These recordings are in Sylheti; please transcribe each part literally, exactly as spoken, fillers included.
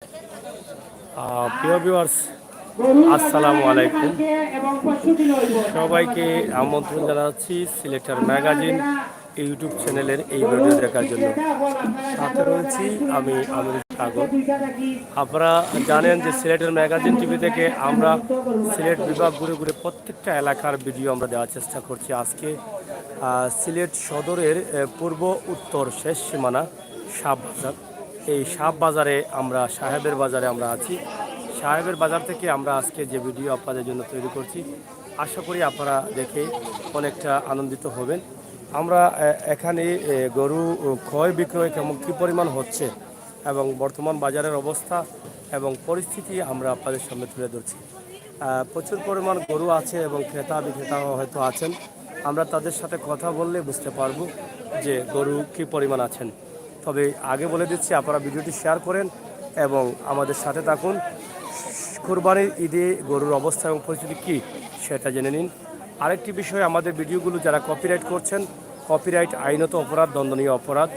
আহ, প্রিয় ভিউয়ার্স, আসসালামু আলাইকুম। সবাইকে আমন্ত্রণ জানাচ্ছি সিলেটের ম্যাগাজিন ইউটিউব চ্যানেলের এই ভিডিও দেখার জন্য। সাথে রয়েছি আমি আমির সাগর। আপনারা জানেন যে সিলেটের ম্যাগাজিন টিভি থেকে আমরা সিলেট বিভাগ ঘুরে ঘুরে প্রত্যেকটা এলাকার ভিডিও আমরা দেওয়ার চেষ্টা করছি। আজকে আহ, সিলেট সদরের আহ, পূর্ব উত্তর শেষ সীমানা সাব বাজার। এই সাব বাজারে আমরা, সাহেবের বাজারে আমরা আছি। সাহেবের বাজার থেকে আমরা আজকে যে ভিডিও আপনাদের জন্য তৈরি করছি, আশা করি আপনারা দেখে অনেকটা আনন্দিত হবেন। আমরা আহ, এখানে আহ, গরু আহ, ক্রয় বিক্রয় কেমন, কী পরিমাণ হচ্ছে এবং বর্তমান বাজারের অবস্থা এবং পরিস্থিতি আমরা আপনাদের সামনে তুলে ধরছি। আহ, প্রচুর পরিমাণ গরু আছে এবং ক্রেতা বিক্রেতা হয়তো আছেন। আমরা তাদের সাথে কথা বললে বুঝতে পারবো যে গরু কী পরিমাণ আছেন। তবে আগে বলে দিচ্ছি, আপনারা ভিডিওটি শেয়ার করেন এবং আমাদের সাথে থাকুন। কুরবানির ঈদে গরুর অবস্থা এবং পরিস্থিতি কী, সেটা জেনে নিন। আরেকটি বিষয়, আমাদের ভিডিওগুলো যারা কপিরাইট করছেন, কপিরাইট আইনত অপরাধ, দণ্ডনীয় অপরাধ।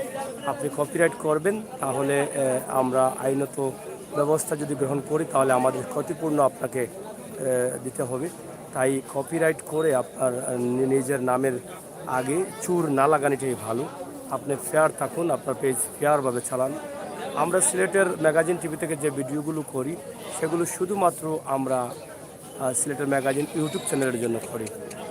আপনি কপিরাইট করবেন, তাহলে আহ, আমরা আইনত ব্যবস্থা যদি গ্রহণ করি, তাহলে আমাদের ক্ষতিপূর্ণ আপনাকে আহ, দিতে হবে। তাই কপিরাইট করে আপনার আহ, নি- নিজের নামের আগে চুর না লাগানিটাই ভালো। আপনি ফেয়ার থাকুন, আপনার পেজ ফেয়ারভাবে চালান। আমরা সিলেটের ম্যাগাজিন টিভি থেকে যে ভিডিওগুলো করি, সেগুলো শুধুমাত্র আমরা আহ, সিলেটের ম্যাগাজিন ইউটিউব চ্যানেলের জন্য করি।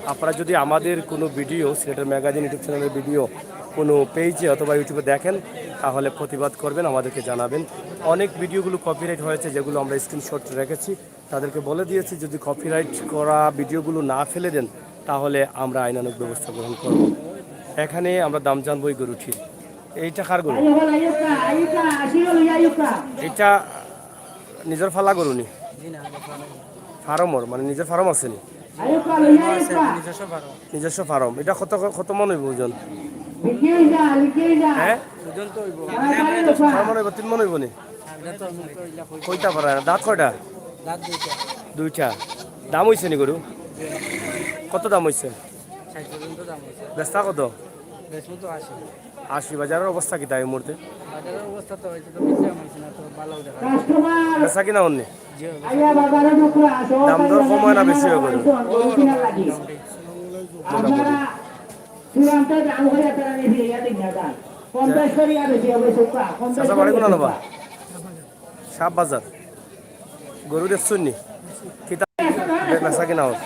আপনারা যদি আমাদের কোনো ভিডিও, সিলেটের ম্যাগাজিন ইউটিউব চ্যানেলের ভিডিও কোনো পেজে অথবা ইউটিউবে দেখেন, তাহলে প্রতিবাদ করবেন, আমাদেরকে জানাবেন। অনেক ভিডিওগুলো কপিরাইট হয়েছে, যেগুলো আমরা স্ক্রিনশট রেখেছি, তাদেরকে বলে দিয়েছি যদি কপিরাইট করা ভিডিওগুলো না ফেলে দেন, তাহলে আমরা আইনানুগ ব্যবস্থা গ্রহণ করব। এখানে আমরা দাম জানবো এই গরুটির। এইটা কার গরু? এটা নিজের ফালা গরু নি? ফার্মর, মানে নিজের ফার্ম আছে নি? নিজস্ব ফার্ম। এটা কত, কত মন হইব ওজন? হ্যাঁ, ওজন তো হইব। কয় মন হইব? তিন মন হইব নি? কইতা পারা না। দাঁত কয়টা? দাঁত দুইটা। দুইটা। দাম হইছে নি গরু? কত দাম হইছে? ষাট পর্যন্ত দাম হইছে। বেচতা কত? বেচবো তো আশি। আশি। বাজারের অবস্থা কিতা এই মুহূর্তে? বাজারের অবস্থা তো হইছে তো বেশি দাম হইছে না, তো ভালো দেখা যায়। বেচা কিনা অন্যে? জি, অবস্থা। দাম দর কম হয় না বেশি হয় গরু? মোটামুটি। চাচা, বাড়ি কোন আলাবা? সাব বাজার। গরু দেখছইন নি? কিতা বে-, বেচা কিনা হোক।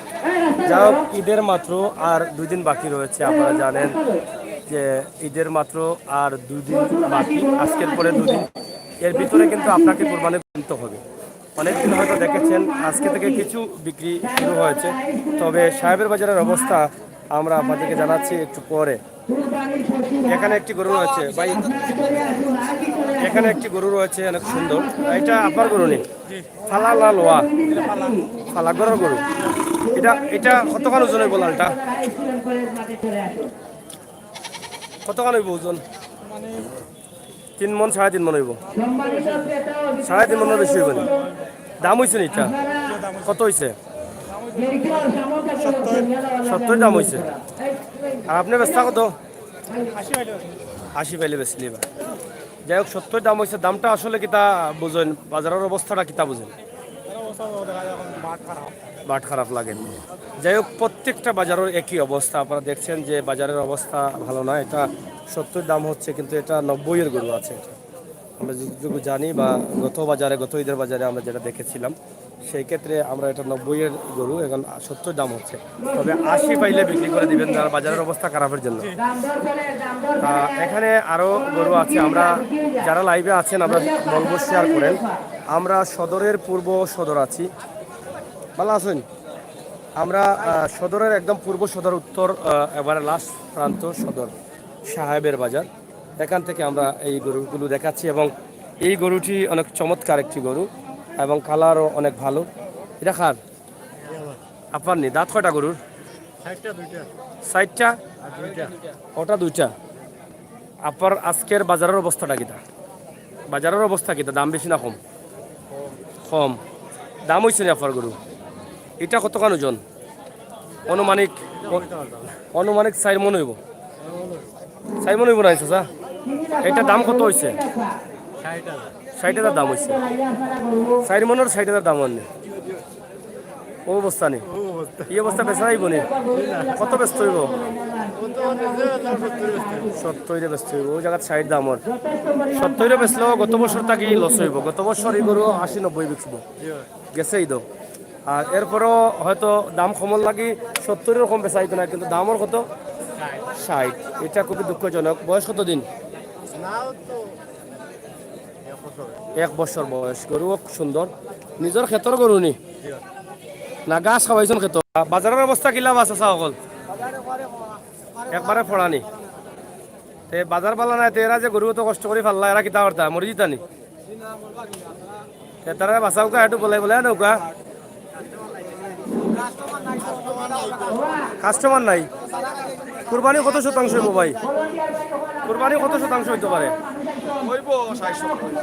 যাই হোক, ঈদের মাত্র আর দুই দিন বাকি রয়েছে। আপনারা জানেন যে ঈদের মাত্র আর দুই দিন বাকি, আজকের পরে দুই দিন। এর ভিতরে কিন্তু আপনাকে কোরবানি কিনতে হবে। অনেকদিন হয়তো দেখেছেন, আজকে থেকে কিছু বিক্রি শুরু হয়েছে। তবে সাহেবের বাজারের অবস্থা আমরা আপনাদেরকে জানাচ্ছি একটু পরে। এখানে একটি গরু রয়েছে ভাই, এখানে একটি গরু রয়েছে অনেক সুন্দর। এটা আপনার গরু নি? ফালা না লোয়া? ফালা গরুর গরু। এটা, এটা কতখান ওজন হইব লালটা? কতখান হইব ওজন? তিন মন, সাড়ে তিন মন হইব। সাড়ে তিন মনর বেশি হইব না। দাম হইছে নি এটা? কত হইছে? সত্তর দাম হইছে। আর আপনি বেচতা কত? আশি পাইলে বেচলিবা। যাই হোক, সত্তর দাম হইছে, দামটা আসলে কিতা বুঝেন, বাজারের অবস্থাটা কিতা বুঝেন? বাট খারাপ লাগে। যাই হোক, প্রত্যেকটা বাজারের একই অবস্থা। আপনারা দেখছেন যে বাজারের অবস্থা ভালো না। এটা সত্তর দাম হচ্ছে, কিন্তু এটা নব্বই এর গরু আছে। আমরা যতটুকু জানি বা গত বাজারে, গত ঈদের বাজারে আমরা যেটা দেখেছিলাম, সেই ক্ষেত্রে আমরা এটা নব্বই এর গরু, এখন সত্তর দাম হচ্ছে। তবে আশি পাইলে বিক্রি করে দিবেন, কারণ বাজারের অবস্থা খারাপের জন্য। আহ, এখানে আরও গরু আছে। আমরা যারা লাইভে আছেন, আমরা বলবো শেয়ার করেন। আমরা সদরের পূর্ব সদর আছি, ভালো আছেন? আমরা আহ, সদরের একদম পূর্ব সদর, উত্তর, আহ, একবারে লাস্ট প্রান্ত সদর, সাহেবের বাজার। এখান থেকে আমরা এই গরুগুলো দেখাচ্ছি এবং এই গরুটি অনেক চমৎকার একটি গরু এবং কালারও অনেক ভালো। এটা কার? আপনার নি? দাঁত কয়টা গরুর? সাইডটা দুইটা। সাইডটা? আর দুইটা। ওটা দুইটা। আপনার আজকের বাজারের অবস্থাটা কিতা? বাজারের অবস্থা কিতা? দাম বেশি না কম? কম। দাম হইছে না আপনার গরু? এটা কতখান ওজন? আনুমানিক, আনুমানিক চার মন হইব। চার মন হইব না, চাচা? এটা দাম কত হইছে? ষাইট হাজার দাম অইছে। চাইর মনর ষাইট হাজার দাম অইছে। অউ অবস্থা নি? ই অবস্থা বেচা যাইবো নি? কত বেচতে অইবো? সত্তইরে বেচতে অইবো। অউ জাগাত ষাইট দাম অর। সত্তইরে বেচলেও গত বছর থাকি লস অইবো। গত বছর ই গরু আশি নব্বই বিকছিল। গেছে ইদো। আর এরপরও হয়তো দাম কমর লাগি সত্তইরর কম বেচা যাইতো না, কিন্তু দাম অর কত? ষাইট। ইটা খুবই দুঃখজনক। বয়স কত দিন? এক বছর বয়স। গরুও সুন্দর। নিজর খেতর গরু নি? না, ঘাস খাওয়াইছইন খেত? বাজারর অবস্থা কিলা বা চাচা অকল? একবারে ফড়া নি? তে বাজার ভালা নায়, তে এরা যে গরু অত কষ্ট করি পাললা, এরা কিতা করতা? মরি যিতা নি? তে তারারে বাচাউক্কা, একটু বলাই বলাই আনউক্কা। কাস্টমার নাই। কুরবানি কত শতাংশ অইবো ভাই? কুরবানি কত শতাংশ অইতো পারে? অইবো ষাইট সত্তইর।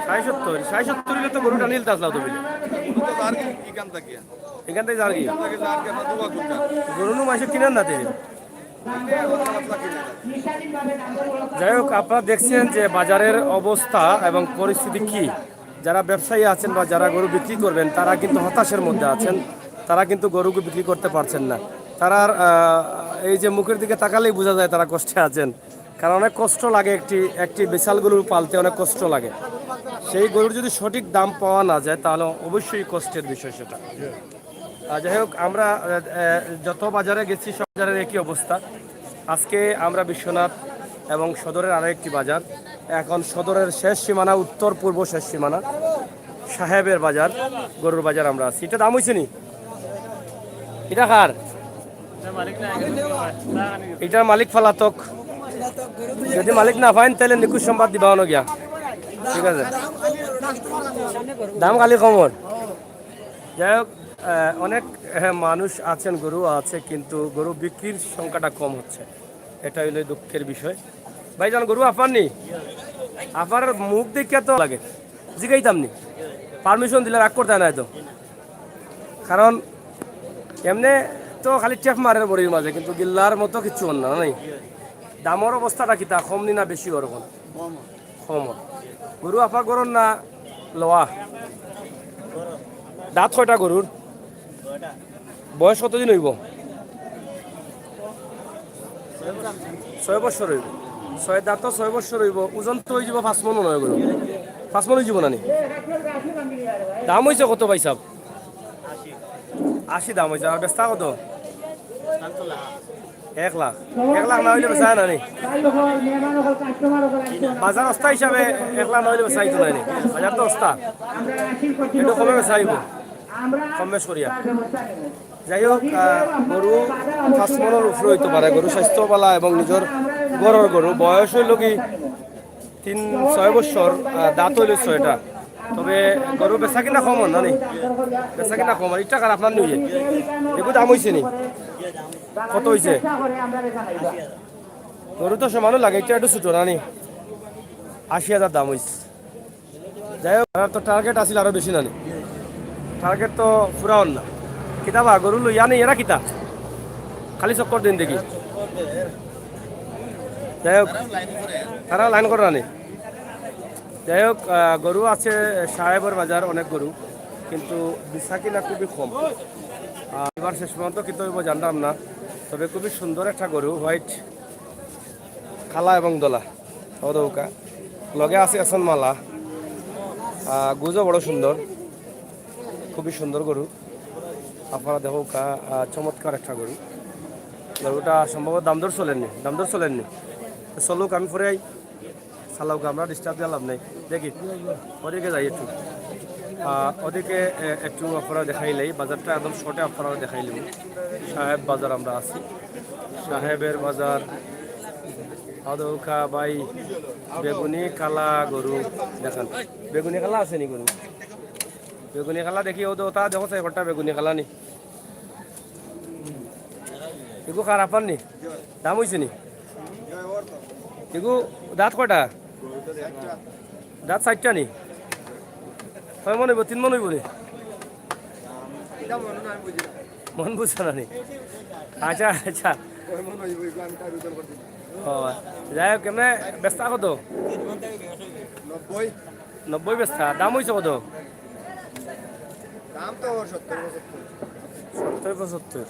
ষাইট সত্তইর, ষাইট সত্তইর অইলে তো গরু টানিলতা আছলাও তো বিলে। গরু তো যারগি ইখান থাকি। ইখান থাকি যারগি? ইখান থাকি যারগি, আমরা দুয়া কুরবানি। গরু নু মাইনষে কিনইন না তে? যাই হোক, আপনারা দেখছেন যে বাজারের অবস্থা এবং পরিস্থিতি কি। যারা ব্যবসায়ী আছেন বা যারা গরু বিক্রি করবেন, তারা কিন্তু হতাশার মধ্যে আছেন, তারা কিন্তু গরুকে বিক্রি করতে পারছেন না। তারার, আহ, এই যে মুখের দিকে তাকালেই বোঝা যায় তারা কষ্টে আছেন, কারণ অনেক কষ্ট লাগে একটি, একটি বিশাল গরু পালতে অনেক কষ্ট লাগে। সেই গরুর যদি সঠিক দাম পাওয়া না যায়, তাহলে অবশ্যই কষ্টের বিষয় সেটা। আহ, যাই হোক, আমরা, আহ, আহ, যত বাজারে গেছি, সব বাজারের একই অবস্থা। আজকে আমরা বিশ্বনাথ এবং সদরের আরো একটি বাজার, এখন সদরের শেষ সীমানা, উত্তর পূর্ব শেষ সীমানা, সাহেবের বাজার, গরুর বাজার আমরা আছি। ইটা দাম অইছে নি? ইটা কার? ইটার মালিক পলাতক। যদি মালিক না পাইন, তাইলে নিকুচ সংবাদ দিবা অনো গিয়া। ঠিক আছে, দাম খালি কমর। যাই হোক, আহ, অনেক, আহ, মানুষ আছেন, গরু আছে, কিন্তু গরু বিক্রির সংখ্যাটা কম হচ্ছে। এটা হইলো দুঃখের বিষয়। ভাইজান, গরু আপনার নি? আপনার মুখ দেখিয়া তো লাগে, জিগাইতাম নি, পারমিশন দিলে রাগ করতা নায় তো। কারণ এমনে তো খালি টেপ মারের বড়ির মাঝে, কিন্তু গিল্লার মতো কিচ্ছু অর না, নাই? দামর অবস্থাটা কিতা, কম নি না বেশি অর অখন? কম। গরু আপনার ঘরর না লওয়া? দাঁত কয়টা গরুর? বয়স কতদিন অইবো? ছয় বছর অইবো। ছয় দাঁত তো ছয় বছর অইবো। ওজন তো অইযিবো পাঁচ মন মনো অয় গরু। পাঁচ মন অইযিবো না নি? দাম অইছে কত ভাইসাব? আশি দাম অইছে। আর বেচতা কত? এক লাখ। এক লাখ না অইলে বেচা যায় না নি? বাজার অবস্থা হিসাবে এক লাখ না অইলে বেচা যাইতো নায় নি? বাজার তো অবস্থা। একটু কমে বেচা যাইবো। কম বেশ করিয়া। যাই হোক, আহ, গরু পাঁচ মনর উপরে অইতো পারে। গরু স্বাস্থ্য ভালা এবং নিজর ঘরর গরু। বয়স অইলো কি তিন, ছয় বছর, আহ, দাঁত অইলো ছয়টা। তবে গরু বেচা কিনা কম অর না নি? বেচা কিনা কম অর। ইটা কার আপনার নি? এগু দাম অইছে নি? কত অইছে? গরু তো সমানউ লাগে, ইটা একটু ছোট না নি? আশি হাজার দাম অইছে। যাই হোক, তারার তো টার্গেট আছিল আরো বেশি না নি? টার্গেট তো পুরা অর না। কিতা বা, গরু লইয়া নি এরা কিতা? খালি চক্কর দেইন দেখি। যাই হোক, তারা লাইন করে না নি? যাই হোক, আহ, গরু আছে সাহেবের বাজার, অনেক গরু, কিন্তু বেচা কিনা খুবই কম। আহ, এবার শেষ পর্যন্ত কিতা অইবো জানলাম না, তবে খুবই সুন্দর একটা গরু, হোয়াইট, কালা এবং ধলা। অউ দেখউক্কা। লগে আছে এখন মালা। আহ, গুজও বড় সুন্দর, খুবই সুন্দর গরু। আপনারা দেখউক্কা, আহ, চমৎকার একটা গরু। গরুটা সম্ভবত দামদর চলের নি, দামদর চলের নি। তো চলউক, আমি পরে আই। চালাউক্কা, আমরা ডিস্টার্ব দিয়া লাভ নাই। দেখি, ওদিকে যাই একটু। আহ, ওদিকে, এ, একটু আপনারা দেখাইলাই, বাজারটা একদম শর্টে আপনারা দেখাইলাম। সাহেব বাজার আমরা আছি। সাহেবের বাজার। অউ দেখউক্কা ভাই, বেগুনি কালা গরু দেখান। বেগুনি কালা আছে নি গরু? বেগুনি কালা দেখি, অউ দেখো, তা দেখো, চাই কটা বেগুনি কালা নি। এগু কার আপনার নি? দাম অইছে নি? এগু দাঁত কয়টা? দাঁত চাইরটা নি? কয় মন অইবো? তিন মন অইবো নি? মন বুঝো না নি? আচ্ছা, আচ্ছা। ও, যাই হোক, কেমনে বেচতা কত? নব্বই। নব্বই বেচতা, দাম অইছে কত? দাম তো সত্তর পঁচাত্তর। সত্তর পঁচাত্তর।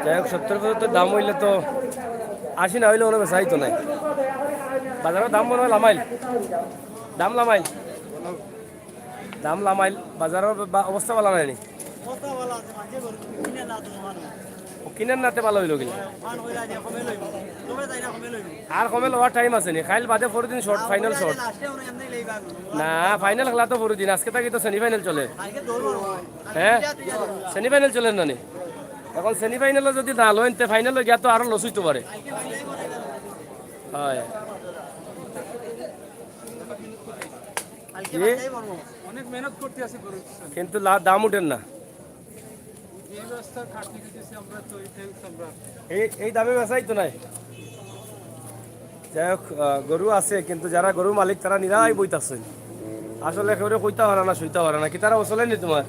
যাই হোক, সত্তর পঁচাত্তর দাম অইলে তো আশি না অইলে কুনু বেচা অইতো নায়। বাজারর দাম মনো অয় লামাইল, দাম লামাইল, দাম লামাইল। বাজারর বা-, অবস্থা ভালা নায় নি? ও, কিনার না তে ভালা অইলো কিলা? আর কমে লওয়ার টাইম আছে নি? কাইল বাদে পরদিন শর্ট, ফাইনাল শর্ট। না, ফাইনাল খেলা তো পরদিন, আজকে থাকি তো সেমিফাইনাল চলের। হ্যাঁ, সেমিফাইনাল চলের না নি? অখন সেমিফাইনালো যুদি না লইন, তে ফাইনালো গিয়া তো আরো লস অইতো পারে। অয়। অনেক মেহনত করতে আছি গরুর পিছনে। কিন্তু লা-, দাম উঠের না। যে ব্যবস্থা খাটনি দিতেছি আমরা, তো এটাই হচ্ছে আমরা। এই, এই দামে বেচা অইতো নায়। যাই হোক, আহ, গরু আছে, কিন্তু যারা গরুর মালিক, তারা নিরাই বইতাছইন। আসলে কেউরে কইতা পারা না, সইতা পারা না। কিতা রে, চলের নি তুমার?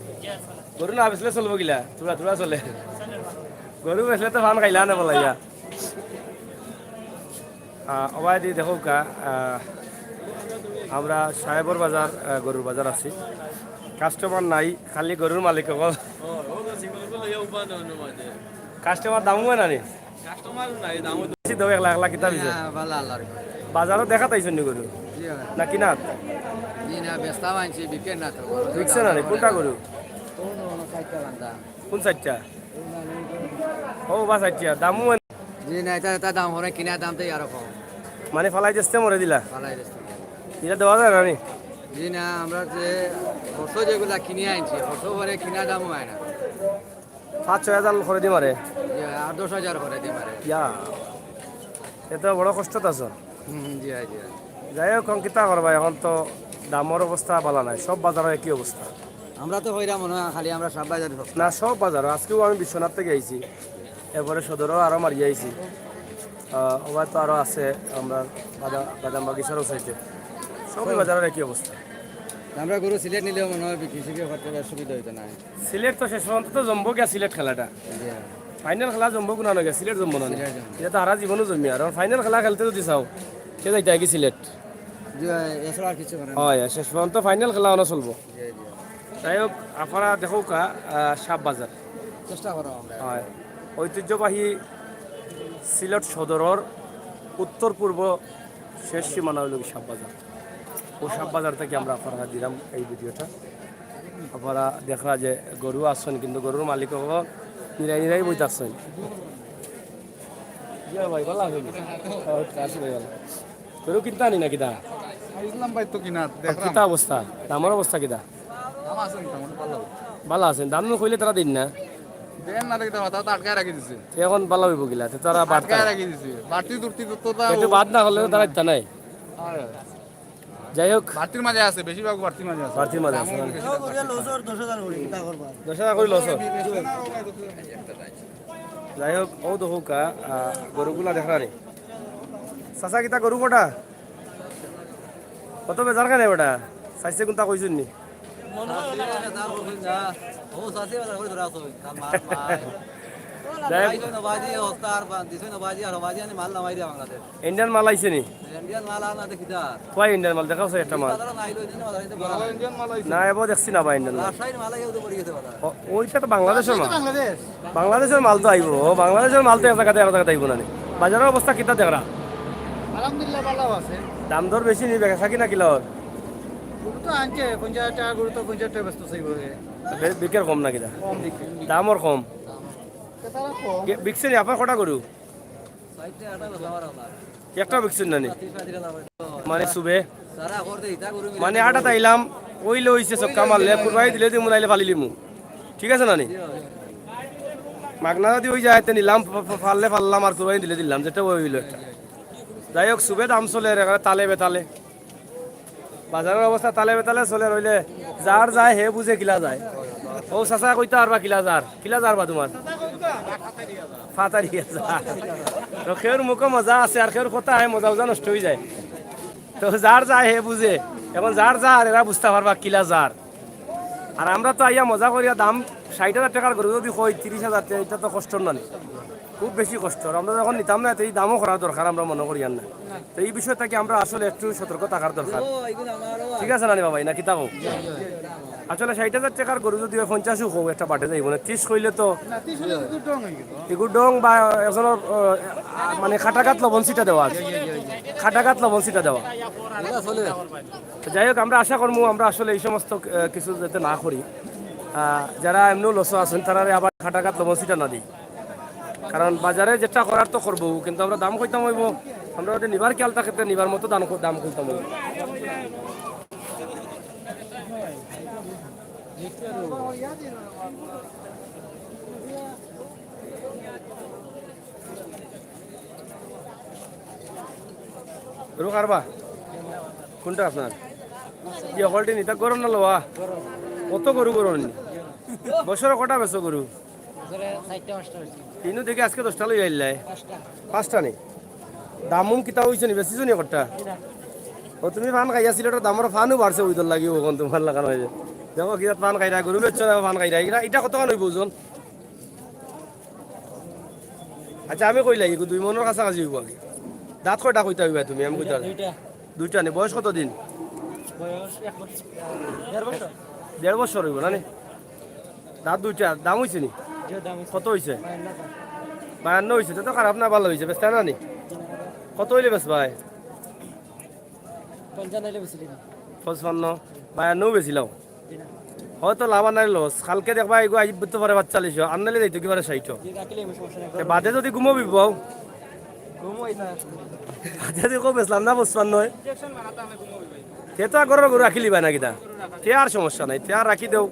গরু না বেচলে চলবো কিলা? থুড়া থুড়া চলে। গরু বেচলে তো ফান খাইলা না বলাইয়া। আহ, ওবায়দি দেখউক্কা, আহ, আমরা সাহেবর বাজার, আহ, গরুর বাজার আছি। কাস্টমার নাই, খালি গরুর মালিক অকল। কাস্টমার দামও অয় না নি? বেশি দাম একলা একলা কিতা অইছে? না, ভালা আল্লাহর। বাজারো দেখাত আইছইন নি গরু? জি অয়। না কিনাত? জি না, বেচতাম আনছি, বিকের না তো। বিকছে না নি? কুনটা গরু? কোন চাইরটা? ও বা চাইরটা, দামও অয় না। জি না, ইটা, ইটা দাম অয় না, কিনা দাম তো আরো কম। মানে ফালাই দিছে মরে দিলা? ফালাই দিছে। ইটা দেওয়া যায় না নি? জি না, আমরা যে খরচ যেগুলা কিনি আনছি, খরচ পরে কিনা দামও অয় না। পাঁচ ছয় হাজার করি দি মারে। জি, আট দশ হাজার করি দি মারে। ইয়া, এ তো বড় কষ্টত আছো। হুম, জি, জি। যাই হোক, অখন কিতা করবা, অখন তো দামর অবস্থা ভালা নায়, সব বাজারো একই অবস্থা। আমরা তো কইরাম মনো অয় খালি আমরা সব বাজারো সস্তা। না, সব বাজারো। আজকেও আমি বিশ্বনাথ থাকি আইছি, এরপরে সদরও আরো মারি আইছি। আহ, ওবায় তো আরো আছে, আমরা বাদা-, বাদাম বাগিচারও সাইডে। সবই বাজারর একই অবস্থা। আমরা গরু সিলেট নিলেও মনো অয় বিক্রি সিক্রি করতে বেশ সুবিধা অইতো না। সিলেট তো শেষ পর্যন্ত তো জমবো গিয়া সিলেট খেলাটা। জি। ফাইনাল খেলা জমবো কুনানো গিয়া, সিলেট জমবো না নি? সিলেট জমবো। ইটা তো হারা জীবনও জমি আর। অখন ফাইনাল খেলা খেলতে যুদি চাও, তে যাইতায় গি সিলেট। জি, এছাড়া আর কিছু করার নাই। অয়, শেষ পর্যন্ত ফাইনাল খেলা অনো চলবো। জি, জি। যাই হোক, আপনারা দেখউক্কা, আহ, সাব বাজার। চেষ্টা করো আমরা। অয়। ঐতিহ্যবাহী সিলেট সদরর উত্তর পূর্ব শেষ সীমানা অইলো গি সাব বাজার। ও সাব বাজার থাকি আমরা আপনারারে দিলাম এই ভিডিওটা। আপনারা দেখরা যে গরু আছইন, কিন্তু গরুর মালিক অকল নিরাই নিরাই বইতাছইন। ইয়া ভাই, ভালা আছইন? আচ্ছা, আছি ভাই, ভালা। গরু কিনতা নি না কিতা? ইসলাম ভাই তো কিনা, আর দেখলাম। কিতা অবস্থা? দামর অবস্থা কিতা? দাম আছে মোটামুটি ভালা। ভালা আছইন? দাম নু কইলে তারা দিন না? দেন না দেখতে পাতা, তো আটকায় রাখি দিছে। তে অখন ভালা অইবো কিলা? তে তারা বাড়তা। আটকায় রাখি দিছে। বাড়তি তুর্তি তো, তো তা একটু বাদ না করলে তো তারা ইতা নাই। হয়। যাই হোক। বাড়তির মাঝে আছে, বেশিরভাগ বাড়তির মাঝে আছে। বাড়তির মাঝে আছে, দামও মানে। বেশি। দশ হাজার করি লস। যাই হোক, ও দেখউক্কা, আহ, গরুগুলা দেখরা নি। চাচা, কিতা গরু কটা? কত বেজার কেনে বেটা? চাইছে কুনটা কইছইন নি? মনে হয় না। ও চাচি বাজার করে ধরা আছে, তার মার ভাই। যাই হোক। আইসো না বাজি, হস্তা আর বা-, দিছো না বাজি, আর বাজি আনি মাল নামাই দিয়া বাংলাদেশ। ইন্ডিয়ান মাল আইছে নি? ইন্ডিয়ান মাল আর না দেখি যা। কই ইন্ডিয়ান মাল? দেখাও চাই একটা মাল। বাজারে নাই, ইন্ডিয়ান মাল আইতে পারে না। ইন্ডিয়ান মাল আইছে। না, এবার দেখছি না বা ইন্ডিয়ান মাল। রাজশাহীর মাল আইয়া তো পড়ে গেছে বাজার। ও, ওইটা তো বাংলাদেশের মাল। বাংলাদেশ। বাংলাদেশের মাল তো আইবো। ও, বাংলাদেশের মাল তো এক জাগাত, এক জাগাত আইবো না নি। বাজারর অবস্থা কিতা দেখরা? আলহামদুলিল্লাহ, ভালা আছে। দাম দর বেশি নি, বেচা কিনা কিলা অর? গরু তো আনছে, পঞ্চাশ হাজার টেকা গরু তো পঞ্চাশ হাজার টেকা বেচতে চাইবো। বে-, বিকের কম না কিতা? কম বিকে। দামর কম। ক্রেতারা কম। গে-, বিকছে নি আপনার কটা গরু? একটা বিকছইন না নি? মানে সুবে? মানে আটাত আইলাম, অইলে অইছে, ছক্কা মারলে, কুরবানি দিলে দিমু, নাইলে ফালিলিমু। ঠিক আছে না নি? মাগনা যুদি অই যায়, তে নিলাম, ফা-, ফা-, ফাললে ফাললাম, আর কুরবানি দিলে দিলাম, যেটা অইলো একটা। যাই হোক, সুবে দাম চলের, এখানে তালে বেতালে। বাজারর অবস্থা তালে বেতালে চলের, অইলে যার যায় হে বুঝে কিলা যায়। ও চাচা কইতা পারবা কিলা যার, কিলা যার বা তুমার? ফাতারিয়া যার। তো কেউর মুখো মজা আছে, আর কেউর কথা আয় মজা উজা নষ্ট অই যায়। তো যার যায় হে বুঝে। অখন যার যার এরা বুঝতা পারবা কিলা যার। আর আমরা তো আইয়া মজা করিয়া দাম ষাইট হাজার টেকার গরু যুদি কই তিরিশ হাজার টেকা, ইটা তো কষ্টর না নি। খুব বেশি কষ্ট। আর আমরা যখন নিতাম না, তো এই দামও করার দরকার আমরা মনে করি আর না। তো এই বিষয় থাকি আমরা আসলে একটু সতর্ক থাকার দরকার। ঠিক আছে না নি বাবা, না কিতা কও? আসলে ষাইট হাজার টেকার গরু যদি অয় পঞ্চাশও কও, একটা বাটে যাইবো না। ত্রিশ কইলে তো এগু ডং বা একজনর, আহ, মানে কাটাঘাত লবণ ছিটা দেওয়া আছে। কাটাঘাত লবণ ছিটা দেওয়া। তো যাই হোক, আমরা আশা করমু আমরা আসলে এই সমস্ত, আহ, কিছু যাতে না করি। আহ, যারা এমনেও লসো আছইন, তারারে আবার কাটাঘাত লবণ ছিটা না দেই। কারণ বাজারে যেটা করার তো করবো, কিন্তু আমরা দাম কইতাম অইবো, আমরা যদি নিবার খেয়াল থাকে, তে নিবার মতো দাম ক-, দাম কইতাম অইবো। গরু কারবা? কোনটা আপনার? কি হকলটি নিতা গরম না লওয়া? কত গরু গরম নি? বছরে কটা বেচো গরু? বছরে চাইরটা পাঁচটা বেচি। তিনও দেখি আজকে দশটা লই আইলাই। পাঁচটা। পাঁচটা নি? দামুম কিতা অইছে নি? বেচিছো নি একটা? ও তুমি পান খাইয়া সিলেটর দামর পানও বাড়ছে, ওই দর লাগি অখন তোমার লাগানো অইছে। দেখো কিতা পান খাইরা, গরু বেচছো না পান খাইরা। এটা, এটা কতখান অইবো ওজন? আচ্ছা, আমি কইলাই, এগু দুই মনর কাছাকাছি অইবো আগে। দাঁত কয়টা কইতা অইবা তুমি? আমি কইতা পারি। দুইটা। দুইটা নি? বয়স কত দিন? বয়স এক বছর। দেড় বছর। দেড় বছর অইবো না নি? দাঁত দুইটা, দাম অইছে নি? জি, দাম অইছে। কত অইছে? বায়ান্ন হাজার। বায়ান্ন অইছে, তে তো খারাপ না, ভালা অইছে, বেচতা না নি? কত অইলে বেচবায়? পঞ্চান্ন অইলে বেচিলিমু। পঞ্চান্ন, বায়ান্নও বেচিলাও। হয়তো লাভ আর নাই লস। কালকে দেখবা, এগু আইব তো পারে পাঁচচল্লিশ, আর নাইলে যাইতো কি পারে ষাইট। জি, রাখিলে আমি সমস্যা নাই। তে বাদে যদি ঘুমো বিবাও, ঘুমো অইতো না। বাদে যদি কও বেচলাম না পঞ্চান্ন, তে তো আর ঘরর গরু রাখিলিবায় না কিতা? তে আর সমস্যা নাই, তে আর রাখি দেও।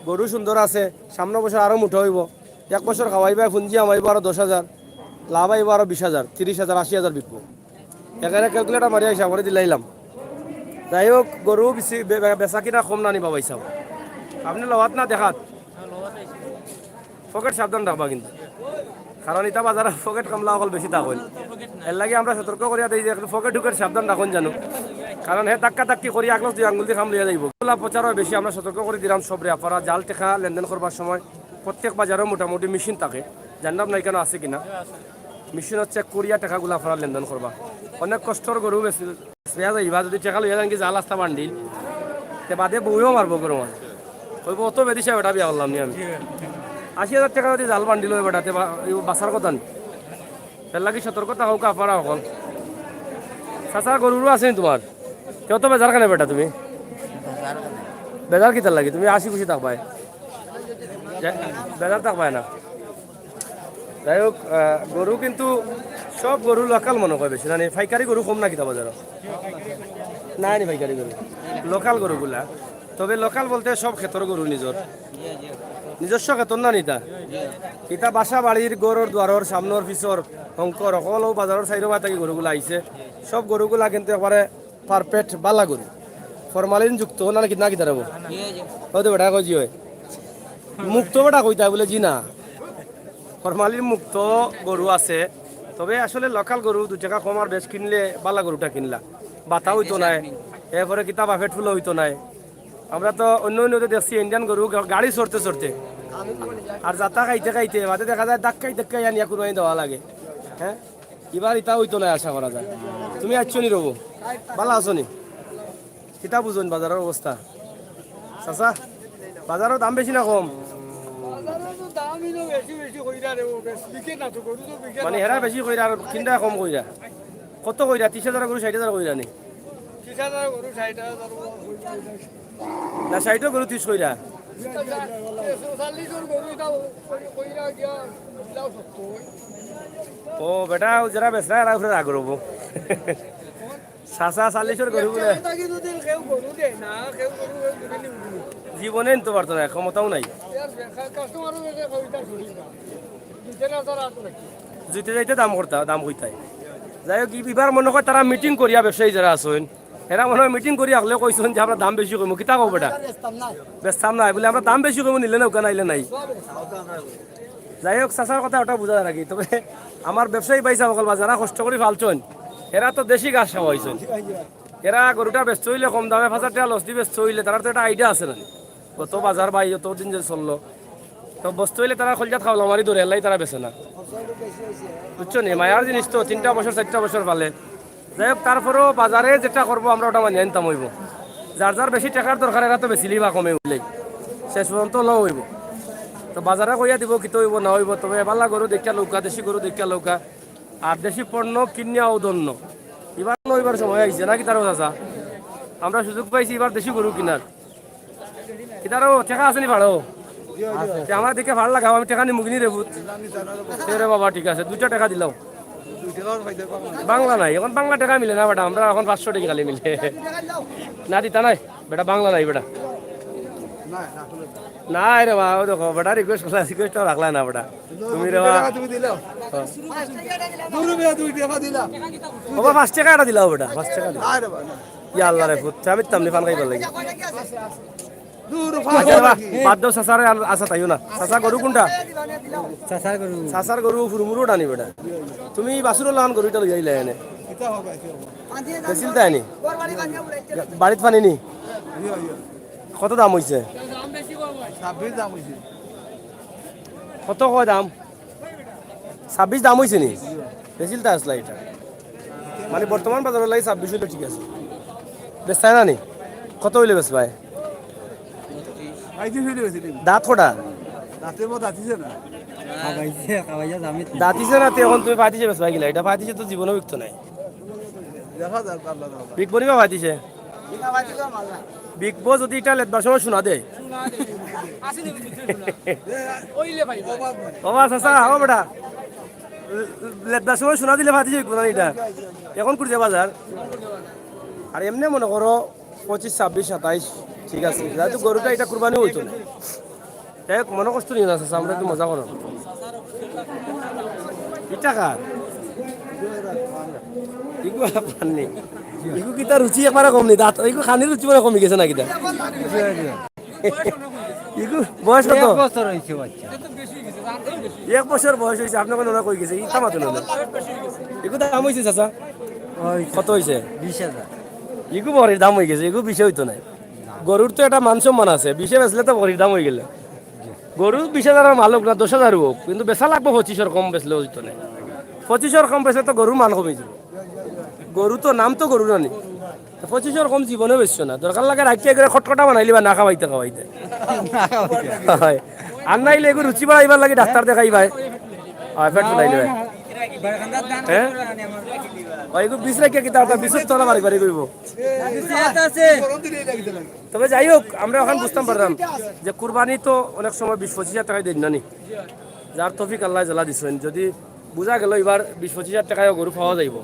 গরু সুন্দর আছে, সামনে বছর আরো মোটা অইবো। এক বছর খাওয়াইবায়, পুঞ্জি হামাইবো আরো দশ হাজার, লাভ আইবো আরো বিশ হাজার, ত্রিশ হাজার, আশি হাজার বিকবো। এখানে calculator মারিয়া হিসাব করি দিলাইলাম। যাই হোক, গরু বেশি বে-, বে-, বেচা কিনা কম না নি বাবা হিসাব। আপনে লওয়াত না দেখাত? পকেট সাবধান রাখবা কিন্তু, কারণ ইতা বাজারো পকেট কামলা অকল বেশি থাকইন। এরলাগি আমরা সতর্ক করিয়া দেই যে একটু পকেট উকেট সাবধান রাখইন জানো, কারণ হে ধাক্কা ধাক্কি করি আগলস দুই আঙ্গুল দি কাম লইয়া যাইবো। এগুলা প্রচারও বেশি, আমরা সতর্ক করি দিলাম সবরে। আপনারা জাল টেকা লেনদেন করবার সময় প্রত্যেক বাজারো মোটামুটি মেশিন থাকে, জানলাম না এখানো আছে কিনা। মেশিনো চেক করিয়া টেকাগুলা আপনারা লেনদেন করবা। অনেক কষ্টর গরু বেচি, বেচা যাইবা, যদি টেকা লইয়া যাইন কি জাল আস্তা বান্ডিল, তে বাদে বউয়েও মারবো গরু মাঝে। কইবো, "অত বেদিশা বেটা বিয়া করলাম নি আমি।" আশি হাজার টেকা যদি জাল বান্ডিল অয় বেটা, তে বা-, এই বাঁচার কথা নি। এরলাগি সতর্কতা অউক্কা আপনারা অকল। চাচা, গরু উরু আছে নি তুমার? তে অত বেজার কেনে বেটা তুমি? বেজার কিতার লাগি? তুমি হাসি খুশি থাকবায়। যা-, বেজার থাকবায় না। যাই হোক, আহ, গরু কিন্তু সব গরু লোকাল মনে কয় বেশি, মানে পাইকারি গরু কম না কিতা বাজারো? নাই নি পাইকারি গরু, লোকাল গরুগুলা। তবে লোকাল বলতে সব খেতর গরু নিজর, নিজস্ব খেতর না নি ইতা। ইতা বাসা বাড়ির ঘরর দুয়ারর সামনর পিছর হংকর হকল বাজারর চাইরোবায় থাকি গরুগুলা আইছে। সব গরুগুলা কিন্তু একবারে পারফেক্ট বালা গরু, ফরমালিন যুক্ত না কিতা, না কিতা রে বা? অউ তো বেটা কয় জি অয়। মুক্ত বেটা কইতা বুলে জি না। ফরমালিন মুক্ত গরু আছে, তবে আসলে লোকাল গরু দুই টেকা কম আর বেশ কিনলে বালা গরুটা কিনলা, বাতা অইতো নায়, এরপরে কিতা বা পেট ফুলা অইতো নায়। আমরা তো অন্য অন্য দেখছি ইন্ডিয়ান গরু গা-, গাড়ি চড়তে চড়তে আর যাতা খাইতে খাইতে বাদে দেখা যায় ধাক্কাই ধাক্কাই আনিয়া কুরবানি দেওয়া লাগে। হ্যাঁ, ইবার ইতা অইতো নায় আশা করা যায়। তুমি আইছো নি রে বা? বালা আছো নি? কিতা বুঝইন বাজারর অবস্থা? চাচা, বাজারর দাম বেশি না কম? বাজারো তো দাম ইনো বেশি বেশি কইরা রে, ও বেশ বিকে না তো, গরু তো বিকে মানে না। হেরা বেশি কইরা আর কিনরা কম কইরা। কত কইরা? ত্রিশ হাজার গরু ষাইট হাজার কইরা নি? ত্রিশ হাজার গরু ষাইট হাজার। না, ষাইটও গরু ত্রিশ কইরা। চল্লিশর গরু ইটা কইরা গিয়া দিলাও সত্তর। ও বেটা, ও যেরা বেচরা এরা উপরে রাগ করবো। চাচা চল্লিশর গরু বুলে। বেচা থাকি যদি কেউ গরু দেয় না, কেউ গরু, কেউ গরু নিবে না। জীবনে নিতে পারতো না, ক্ষমতাও নাই। ইয়ার কা-, কাস্টমারও বেচে কবিতা শুনি না। দিতে না তার আর নাকি। জিতে যাইতে দাম করতা, দাম কইতায়। যাই হোক, ই-, ইবার মনে কয় তারা মিটিং করিয়া ব্যবসায়ী যেরা আছইন, এরা মনে কয় মিটিং করিয়া হকলে কইছইন যে আমরা দাম বেশি কইমু, কিতা কও বেটা? বেচতাম না। বেচতাম না, বুলে আমরা দাম বেশি কইমু, নিলে নেউক্কা, নাইলে নাই। যাই হোক, চাচার কথা ওটা বুঝা যায় নাকি? তবে আমার ব্যবসায়ী ভাইসাব অকল বা যেরা কষ্ট করি ফালছইন, এরা তো দেশি ঘাস খাওয়াইছইন। এরা গরুটা বেচতে অইলে কম দামে পাঁচ হাজার টেকা লস দি বেচতে অইলে তারার তো একটা আইডিয়া আছে না? গত বাজার বা অত দিন যে চললো, তো বেচতে অইলে তারা কলজাত খাওলা মারি ধরে, এরলাগি তারা বেচে না। বুঝছো নি? মায়ার জিনিস তো, তিনটা বছর, চাইরটা বছর পালে। যাই হোক, তারপরেও বাজারে যেটা করবো আমরা, ওটা মানিয়া নিতাম অইবো। যার যার বেশি টেকার দরকার, এরা তো বেচিলিবা কমে উঠলেই, শেষ পর্যন্ত লও অইবো। তো বাজারে কইয়া দিবো, কিতা অইবো না অইবো, তবে এবালা গরু দেখিয়া লউক্কা, দেশি গরু দেখিয়া লউক্কা। আর দেশি পণ্য কিনিয়াও ধন্য। ইবার লইবার সময় আইছে নাকি তারও চাচা? আমরা সুযোগ পাইছি ইবার দেশি গরু কিনার। কিতারও টেকা আছে নি ভাড়াও? তে আমার দিকে ভাড়া লাগাও, আমি টেকা নিমুগিনি রে ভূত। তে রে বাবা, ঠিক আছে, দুইটা টেকা দিলাও। বাংলা নাই, এখন বাংলা টেকা মিলে না বেটা, আমরা এখন পাঁচশো টেকা খালি মিলে। না দিতা নাই বেটা, বাংলা নাই বেটা। না রে বাবা, ও দেখো বেটা, রিকোয়েস্ট করলা, রিকোয়েস্ট রাখলা না বেটা। তুমি রে বাবা। তুমি দিলাও। হ্যাঁ। দুই রুপিয়া দুই টেকা দিলা। বাবা, পাঁচ টেকা এটা দিলাও বেটা, পাঁচ টেকা দিলাও। না রে বাবা, না। ইয়া আল্লাহ রে ভূত, আমি তামনি পান খাইবার লাগি। দূর, আচ্ছা, বাবা, বাদ দাও, চাচারে আর আশা তাইও না। চাচা, গরু কোনটা? চাচার গরু। চাচার গরু, হুরুমুরু ডানি বেটা। তুমি বাছুর লাখান গরু এটা লইয়া আইলা এনে। বেচিলতায় নি? বাড়িত পানি নি? কত দাম অইছে? ছাব্বিশ দাম অইছে। কত কয় দাম? ছাব্বিশ দাম অইছে নি? বেচিলতা আসলা এটা। মানে বর্তমান বাজারর লাগি ছাব্বিশ অইলে ঠিক আছে। বেচতায় না নি? কত অইলে বেচবায়? পঁয়ত্রিশ অইলে বেচি দিবি। দাঁত কটা? দাঁতের মধ্যে দাঁতিছে না। খাবাইছে, খাবাইছে, দামিত না। দাঁতিছে না, তে এখন তুমি পঁয়ত্রিশে বেচবায় কিলা? এটা পঁয়ত্রিশে তো জীবনেও বিকতো নায়। দেখা যাক, আল্লাহ তাআলা। বিকবো নি বা পঁয়ত্রিশে? বিকবো যদি এটা লেদবার সময় শুনা দেয়। ও বা চাচা, ও বেটা। লেদবার সময় শুনা দিলে পঁয়ত্রিশে বিকবো না এটা। এখন কুড়ি বাজার। আর এমনে মনে করো পঁচিশ, ছাব্বিশ, সাতাইশ, ঠিক আছে। যেহেতু গরুটা এটা কুরবানি অইতো না। যাই হোক, মনো কষ্ট নিও না, চাচা, আমরা একটু মজা করো। ইটা কার? ইগু আপনার নি? ইগু কিতা রুচি একবারে কম নি? দাঁত, ইগু খানির রুচি মানে কমি গেছে না কিতা? ইগু বয়স কত? এক বছর অইছে বাচ্চা। এক বছর বয়স অইছে, আপনে কোন কই গেছে? ইতা মাতুন না। ইগু দাম অইছে, চাচা? অইছে। কত অইছে? বিশ হাজার। ইগু বড়ির দাম অই গেছে, ইগু বিশে অইতো নায়। গরুর তো একটা মান সম্মান আছে, বিশে বেচলে তো বড়ির দাম অই গেল। গরু বিশ হাজারর মাল অউক না, দশ হাজার অউক, কিন্তু বেচা লাগবো পঁচিশর কম বেচলে অইতো নায়। পঁচিশর কম বেচলে তো গরুর মান কমি যাইবো। গরু তো নাম তো গরু নানি। তো পঁচিশর কম জীবনে বেচছো না। দরকার লাগে রাখিয়া করে খটখটা বানাইলিবা না খাওয়াইতে খাওয়াইতে। হয়। আর নাইলে এগু রুচি বাড়াইবার লাগি ডাক্তার দেখাইবায়। হয়, পেট ফুলাইলিবায়। হ্যাঁ? ওই এগু বিষ রাখিয়া কিতা অইতো? বিষর তলা বাড়ি বাড়ি করিবো। তবে যাই হোক, আমরা অখান বুঝতাম পারলাম যে কুরবানি তো অনেক সময় বিশ পঁচিশ হাজার টেকায় দেইন না নি। যার তৌফিক আল্লায় যেলা দিছইন, যদি বুঝা গেল ইবার বিশ পঁচিশ হাজার টেকায়ও গরু পাওয়া যাইবো,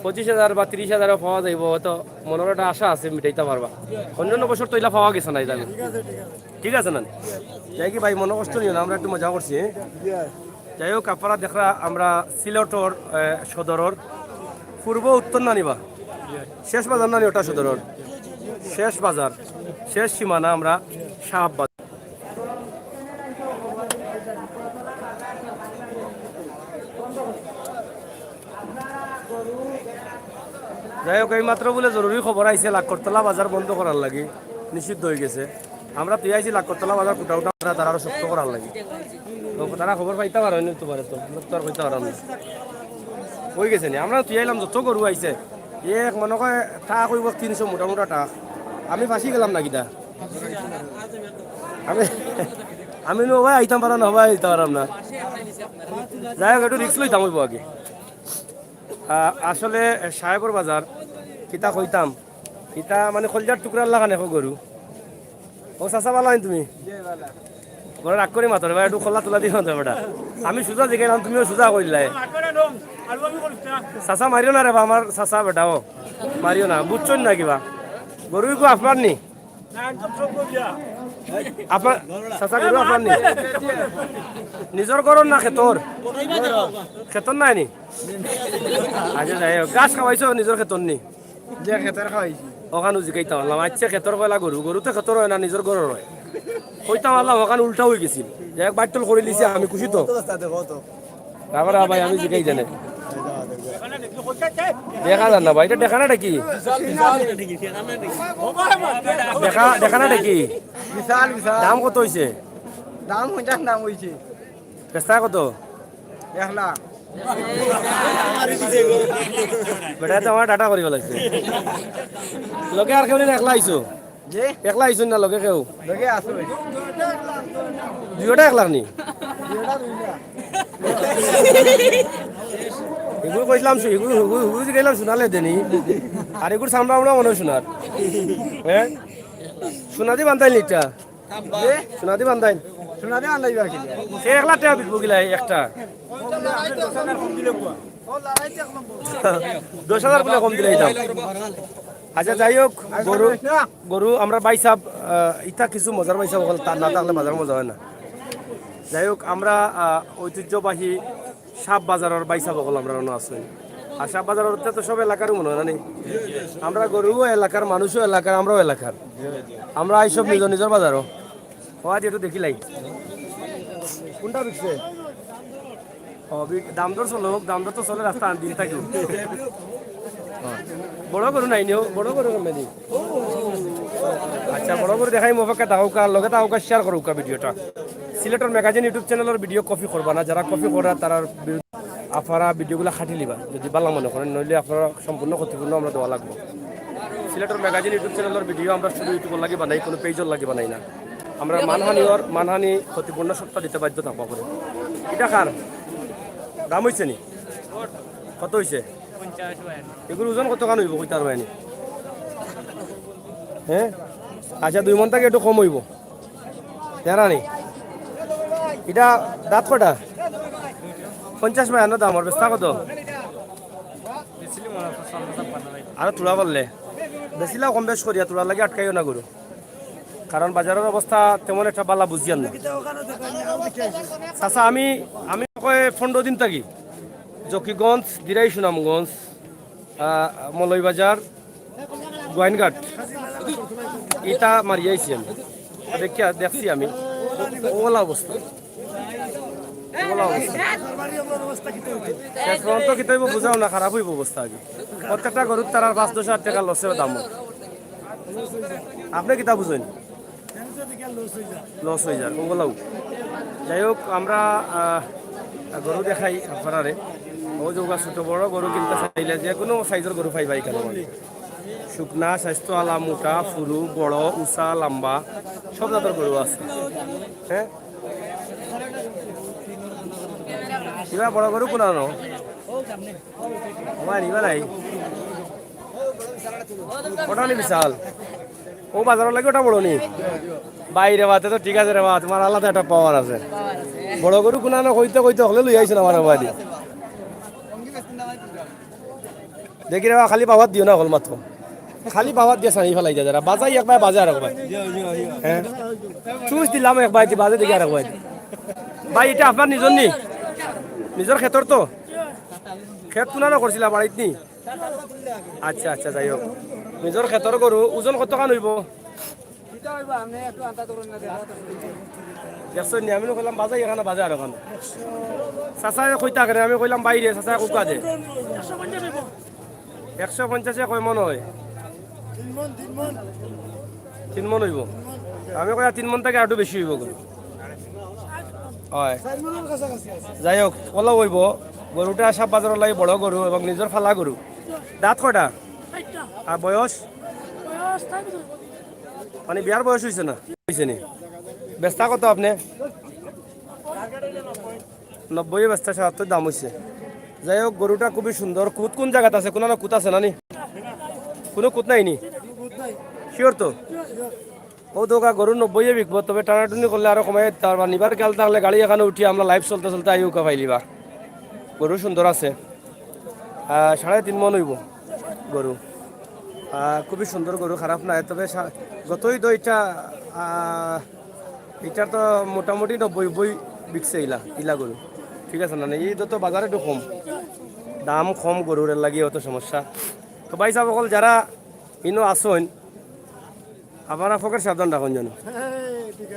পঁচিশ হাজার বা ত্রিশ হাজারও পাওয়া যাইবো, হয়তো মনর একটা আশা আছে, মিটাইতা পারবা। অন্যান্য বছর তো ইলা পাওয়া গেছে না, ইলা। ঠিক আছে না? যাই কি ভাই, মনো কষ্ট নিও না, আমরা একটু মজা করছি, হ্যাঁ? যাই হোক, আপনারা দেখরা আমরা সিলেটর, আহ, সদরর পূর্ব উত্তর না নি বা? শেষ বাজার না নি ওটা সদরর? শেষ বাজার, শেষ সীমানা আমরা শাহবাগ। যাই হোক, এই মাত্র বুলে জরুরি খবর আইছে, লাক্করতলা বাজার বন্ধ করার লাগি, নিষিদ্ধ অই গেছে। আমরা তুই আইছি লাক্করতলা বাজার কুটা উঠা, তারা আরো শক্ত করার লাগি। তো তারা খবর পাইতা পারইন নি, তোমারে তো, আমরা তো আর কইতা পারলাম না। অই গেছে নি, আমরা তুই আইলাম, যত গরু আইছে, এক মনে কয় টাক অইবো তিনশো, মোটা মোটা টাক। আমি ফাঁসি গেলাম না কিতা? আমি, আমি নু ভাই আইতাম পারলাম না, ভাই আইতাম পারলাম না। যাই হোক, একটু রিস্ক লইতাম অইবো আগে। আ-, আসলে সাহেবর বাজার, কিতা কইতাম, ইতা মানে কলজার টুকরার লাখান একো গরু। ও চাচা, ভালা আইন তুমি? বড় রাগ করি মাতরে বা, একটু খোলা তোলা দিয়ে মাতরে বেটা। আমি সুজা জিগাইলাম, তুমিও সুজা কইলায়। চাচা মারিও না রে বা, আমার চাচা বেটা, ও মারিও না, বুঝছইন না কিবা? গরু ইগু আপনার নি? আপনার চাচা, গরু আপনার নি? নিজর ঘরর না খেতর? খেতর নায় নি? আচ্ছা, যাই হোক, ঘাস খাওয়াইছো নিজর খেতর নি? যে খেতর খাওয়াইছি। অখানউ জিকাইতাম পারলাম। আচ্ছা, খেতর কয়লা গরু, গরু তো খেতর অয় না, নিজর ঘরর অয়। কইতাম পারলাম, অখান উল্টা অই গেছিল। যাই হোক, বাট্টল করিলিছি, আমি খুশি তো। তারপরে ভাই, আমি জিকাই জানে। দেখা যার না ভাই, ইটা দেখা না নি? দেখা, দেখা না নি? বিশাল, বিশাল। দাম কত অইছে? দাম পঞ্চাশ দাম অইছে। বেচতা কত? এক লাখ। বেটা, তো আমার ডাটা করিব লাগছে। লগে আর কেউ নেই, একলা আইছো? জি? একলা আইছো না লগে কেউ? লগে আছে ভাই। দুইটা এক লাখ নি? দুইটা দুই লাখ। এগুলো কইছিলাম, সু-, এগুলো, এগুলো, এগুলো যে গেলাম শোনালে দেনি। আর এগুলো সামনে আমরা মনে হয় শোনার। হ্যাঁ? শোনা দি বান্ধাইল নিটা। জি? শোনা দি বান্ধাইল। শোনা দি বান্ধাইল বাকি। সে এক লাখ টাকা বিকবো কিলা একটা? দশ হাজার করে কম দিলে দাম। আচ্ছা, যাই হোক, গরু, গরু আমরা ভাই সাহেব, আহ, ইতা কিছু মজার ভাই সাহেব হল, তার না থাকলে বাজার মজা হয় না। যাই হোক, আমরা, আহ, ঐতিহ্যবাহী সাপ বাজারের ভাই সাহেব হল আমরা রওনা আছি। আর সাপ বাজারের তো সব এলাকারও মনে হয় না নি? আমরা গরুও এলাকার, মানুষও এলাকার, আমরাও এলাকার। আমরা এইসব নিজের নিজের বাজারও। ও, আজ একটু দেখি লাই। কোনটা বিকছে? ও, বি-, দাম দর চলো, দাম দর তো চলে রাস্তা আন দিন থাকি। বড় গরু নাই নিও, বড় গরু কমে দি। আচ্ছা, বড় গরু দেখাই, মোবাইল থাকুকা, লগে থাকুকা, শেয়ার করুকা ভিডিওটা। সিলেটর ম্যাগাজিন YouTube চ্যানেলের ভিডিও কপি করবা না, যারা কপি করা তারার বিরুদ্ধে আপনারা ভিডিওগুলো খাটি লিবা, যদি ভালো মনে করেন, নইলে আপনারা সম্পূর্ণ ক্ষতিপূর্ণ আমরা দেওয়া লাগবো। সিলেটর ম্যাগাজিন YouTube চ্যানেলের ভিডিও আমরা শুধু YouTube লাগি বানাই, কোনো পেজর লাগি বানাই না। আমরা মানহানি ওর, মানহানি ক্ষতিপূর্ণ সবটা দিতে বাধ্য থাকবো করে। এটা কার? দাম হইছে নি? কত হইছে? এগুলো ওজন কত খান হইব, কইতে পারবায় নি? হ্যাঁ? আচ্ছা, দুই মন থাকি একটু কম হইব। তেরা নি? এটা দাঁত কটা? পঞ্চাশ বায়ান্ন দাম, আর বেচতা কত? আরো তুলা পারলে। বেচিলাও কম বেশ করিয়া, তুলার লাগি আটকাইও না গরু। কারণ বাজারের অবস্থা তেমন একটা বালা বুঝিয়ার না। চাচা, আমি, আমি কয় পনেরো দিন থাকি জকিগঞ্জ, দিরাই সুনামগঞ্জ, আহ, মৌলভীবাজার, গোয়াইনঘাট, ইটা মারি আইছি আমি। দেখিয়া, দেখছি আমি। ওলা অবস্থা। ওলা অবস্থা। শেষ পর্যন্ত কিতা হইব বুঝাও না, খারাপ হইব অবস্থা আগে। প্রত্যেকটা গরুর তারার পাঁচ দশ হাজার টাকা লসে দাম। আপনি কিতা বুঝেন? লস হয়ে যায়, ওগুলাও। যাই হোক, আমরা, আহ, গরু দেখাই আপনারারে। ও যে ওগা ছোট বড় গরু কিনতে চাইলে যে কোনো সাইজের গরু পাইবা এখানে। শুকনা, স্বাস্থ্য আলা, মোটা, ফুরু, বড়, উষা, লম্বা, সব জাতের গরু আছে। হ্যাঁ, এবার বড় গরু কোনানো? আমার এবার নাই। ওটা নি বিশাল। ও বাজারের লাগি ওটা বড় নি? বাইরে বাতে তো ঠিক আছে রে বা, তোমার আলাদা একটা পাওয়ার আছে। বড় গরু কোনানো কইতে কইতে হকলে লই আইছে না আমার বাড়ি। দেখি রে বা, খালি পাওয়ার দিও না হকল মাত্র। খালি পাওয়ার দিয়ে সানি ফেলাই যায় যারা। বাজাই একবার, বাজে আর একবার। হ্যাঁ। চুজ দিলাম একবার, বাজে দেখি আর একবার। ভাই, এটা আপনার নিজের নি? নিজের ক্ষেতর তো? ক্ষেত কোনানো করছিলা বাড়িত নি? আচ্ছা, আচ্ছা, যাই হোক। নিজের ক্ষেতর গরু, ওজন কত খান হইব? দেখছো নি, আমি কইলাম বাজাই এখানে, বাজে আর ওখানে। চাচায় কইতা কেনে, আমি কইলাম বাইরে, চাচায় কুকা দে। একশো পঞ্চাশে কয় মন হয়? তিন মন হইব। আমি কই, তিন মন থাকি আরো বেশি হইব গরু। হয়। যাই হোক, ওলা হইব। গরুটা সাপ বাজারের লাগি বড় গরু এবং নিজের ফালা গরু। দাঁত কয়টা? আর বয়স? মানে বিয়ার বয়স হইছে না? হইছে নি? বেচতা কত আপনি? নব্বই বেচতা সাতাত্তর দাম হইছে। যাই হোক, গরুটা খুবই সুন্দর। কুত কোন জায়গাত আছে? কোনো না কুত আছে না নি? কোনো কুত নাই নি? শিওর তো? ও দোকা গরু নব্বই বিকবো, তবে টানাটুনি করলে আরো কমাই দিতে পারবা। নিবার খেয়াল থাকলে গাড়ি এখানে উঠি আমরা লাইভ চলতে চলতে আইউকা পাইলিবা। গরু সুন্দর আছে। আহ, সাড়ে তিন মন হইব গরু। আহ, খুবই সুন্দর গরু, খারাপ নাই। তবে সা-, গতই তো এটা, আহ, এটা তো মোটামুটি নব্বই, নব্বই বিকছে ইলা, ইলা গরু। ঠিক আছে না? এই তো, তো বাজারে একটু কম, দাম কম গরুর, এর লাগি অত সমস্যা। তো ভাই সাহেব, অকল যারা ইনো আসইন, আপনারা ফকের সাবধান রাখুন জানো।